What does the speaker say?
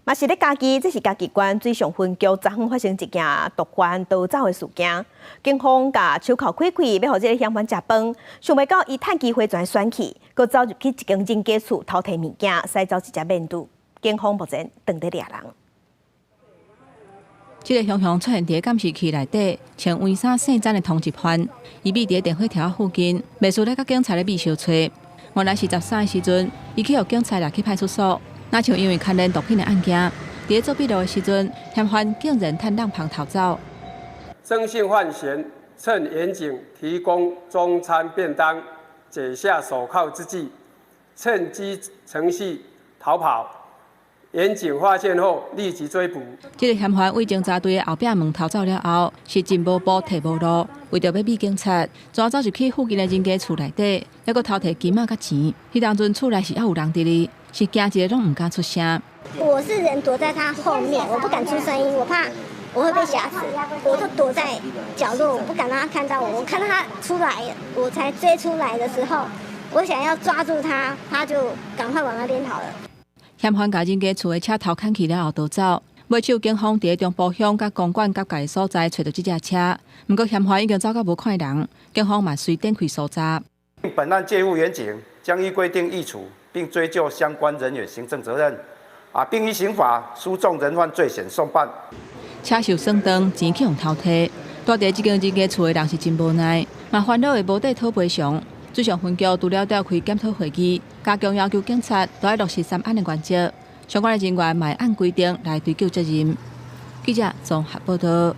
嘛是咧嘉義，這是嘉義縣水上分局昨昏發生一件毒販逃走的事件。警方共手銬開開，欲予這个嫌犯食飯，想袂到伊趁機會轉選去，閣走入去一間人家厝偷提物件，駛走一隻面具。警方目前正佇掠人。這个雄雄出現佇監視器內底，穿黃衫姓詹的通緝犯，伊覕佇電火柱附近，袂輸咧佮警察咧比相揣。原來是13的時陣，伊去予警察掠去派出所。若像因為牽連毒品的案件，佇做筆錄的時陣，嫌犯竟然趁帳篷逃走。曾姓犯嫌趁員警提供中餐便當、解下手銬之際，趁機乘隙逃跑。員警發現後立即追捕。這个嫌犯為偵查隊的後壁門逃走了後，是真無步退無路，為著欲避警察，轉走入去附近的人家厝內底，猶閣偷提金仔佮錢。彼當陣厝內是猶有人佇咧，是驚一个攏毋敢出聲。我是人躲在他後面，我不敢出聲音，我怕我會被嚇死，我就躲在角落，我不敢讓他看到我。我看到他出來，我才追出來的時候，我想要抓住他，他就趕快往那邊跑了。嫌犯共人家厝的車偷牽去了後逃走，尾手警方佇中部鄉佮公館結界所在揣著這隻車，毋過嫌犯已經走到無看人，警方嘛隨展開搜查。本案介護員警將依規定議處，並追究相關人員行政責任，啊，並依刑法訴訟人犯罪嫌送辦。車受損斷，錢去予偷提，蹛佇這間人家厝的人是真無奈，嘛煩惱會無地討賠償。水上分局除了召開檢討會議，加強要求警察都愛落實三安的原則，相關的人員嘛按規定來追究責任。記者綜合報道。